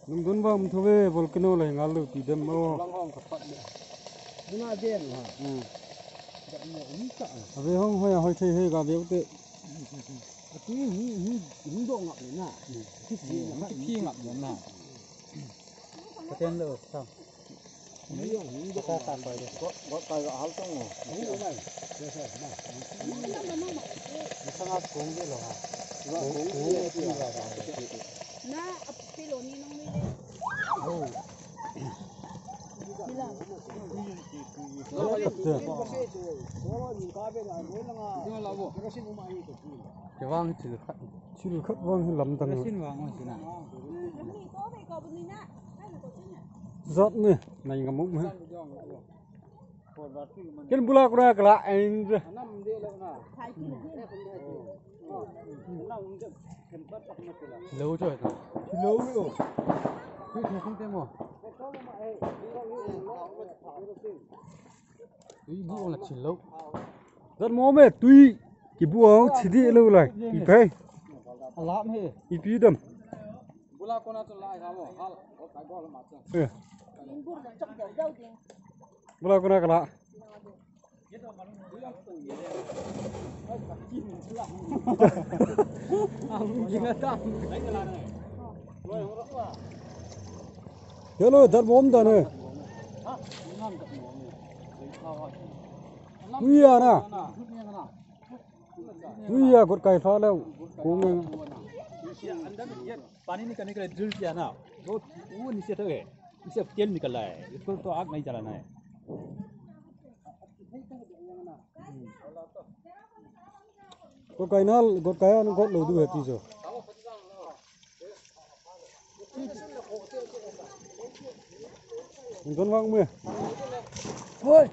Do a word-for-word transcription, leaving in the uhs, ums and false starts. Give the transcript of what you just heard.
Lungdon vang um thou ve, volcano la hi ngal lou ti dem o. Hmm. Ave hung hoi a hoi thei he ga veu te. Ati hung, hung, hung do ngap le na. Hmm. Ati hung ngap le na. Pathen lo, sao. Hung do ngap le. Hung do ngap le. Hung do ngap le. Hung do ngap le. Na, apilo ni nong ni le. Oh. Kevang thil khat. Thil khat vang hi lamdang. Sin vang oi sina. Zat ni, nai ngam um he. Ken bula kura kala ain je. Lo choi. Lo yo. Tui thei khong te mo. Tui bu ong la thil lo. Zat mo me tui. Kibu ong thi di lo lai. Ipi. Alam he. Ipi dam. Bula kona chu lai ga mo. Hal. Ka gol ma chu. Eh. Bula kona kala. Hello, dat mom dan he. Ui ya na. Ui ya, got kai tha leu. Kong nge. Pani nikan nikan drill kiya na. Wo, wo niche tho hai. Ise tel nikal raha hai. Isko to aag nahi jalana hai. Got kai na, got kai na, got lou diu hai ti jo. Gon vang me. Hoi.